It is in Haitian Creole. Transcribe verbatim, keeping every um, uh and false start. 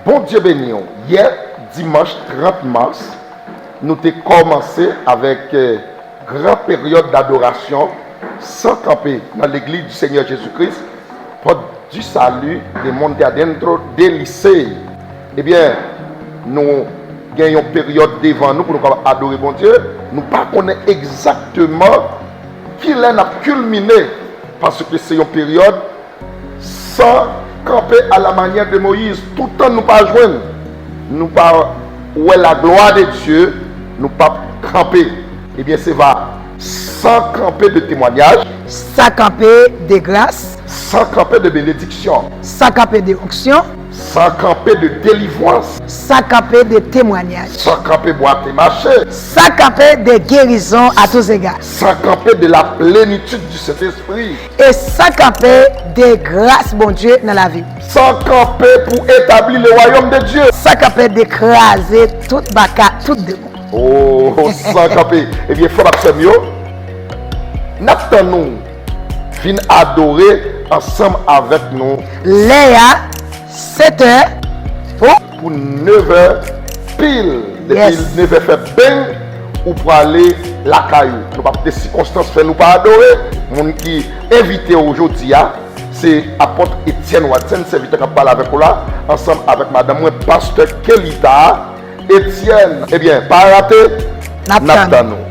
Bondye beni w. Yè, dimanch trant mas, nou te kòmanse avèk eh, gran peryòd dadorasyon san kanpe nan legliz di Senyè Jezi Kris, Porte du Salut de Monte Adentro de Licey. Ebyen, nou gen yon peryòd devan nou pou nou kapab adore Bondye. Nou pa konnen egzakteman kilè n ap kilmine, paske se yon peryòd san kanpe à la manière de Moïse. Toutan nou pa jwenn, nou pa wè la gloire de Dieu, nou p ap kanpe. Ebyen, se va san kanpe de temwanyaj, Sa kanpe de gras, san kanpe de benediksyon, sa kanpe de onksyon, san kanpe de delivrans, sa kanpe de temwanyaj, san kanpe bwate mache, sa kanpe de gerizon a tou zega, san kanpe de la plenitid di Sentespri, e sa kanpe de gras Bondye nan lavi m. San kanpe pou etabli le wayòm de Dye. Sa kanpe de kraze tout baka, tout demon. Oh, san kanpe. Ebyen, frè m ak sè m yo, n ap tann nou vin adore ansanm avèk nou. Lè a, sèt è, pou pou nevè pil. Depi Yes. nevè fè beng, ou prale lakay ou. Nou p ap kite sikonstans fè nou pa adore. Moun ki envite w jodi a, se apot Etienne Watson, sèvitè k ap pale avèk ou la, ansanm avèk madanm mwen, pastè Kelita Etienne. Ebyen, pa rate, N ap n ap tann. tann ou.